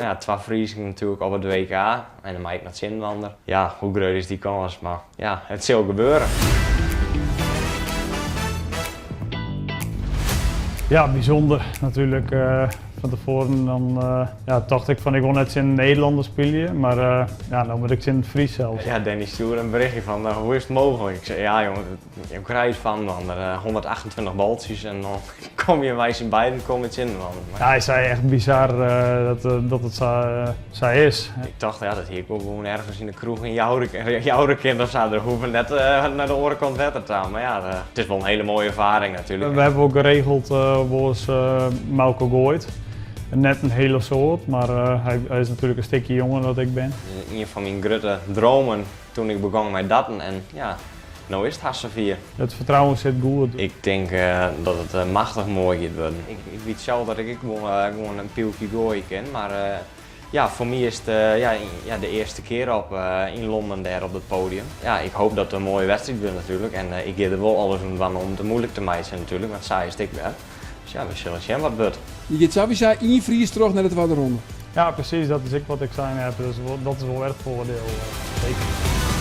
Ja, twa Friezen natuerlik op it WK en dan mei ik noch tsjininoar. Ja, hoe grut is dy kâns? Mar ja, it sil gebeure. Ja, bysûnder natuerlik. Fan tefoaren dan ja, tocht ik fan ik wol net tsjin in Nederlanner spylje, mar ja, no moat ik tsjin in Fries sels. Ja, Danny stjoerde in berichtje fan hoe is it mooglik? Ik sei ja jonge, jo krije it fan inoar, 128 baltsjes en dan komme je mei syn beiden komme tsjin inoar. Ja, hy sei echt bizar dat it sa is. Ik tocht ja, dat hie ik wol gewoan ergens yn de kroech yn Joure kind of sa. Der hoege net nei de oare kant wetter ta. Mar ja, it is wol in hele moaie erfaring natuerlik. We hawwe wol geregeld wolris mei elkoar goaid. Net in hiele soad, mar hy is natuerlik in stikje jonger dan ik bin. Ien fan myn grutte dromen toen ik begong mei darten en ja, no is it hast safier. It fertrouwen sit goed. Ik tink dat it machtich moai giet wurden. Ik wit sels dat ik ek gewoan in pylkje goaie kin, mar ja, foar my is it ja, de earste kear op yn Londen dêr op dat podium. Ja, ik hoop dat it in moaie wedstriid wurdt natuerlik en ik gean der wol alles oan dwaan om it muoilik te meitsjen natuerlik, want sa is it ek wer. Dus ja, we sille sjen wat wurdt. Je giet sawiesa ien Fries troch nei de twadde ronde. Ja, presys, dat is ek wat ik sein heb, dus dat is wol wer it foardiel, seker.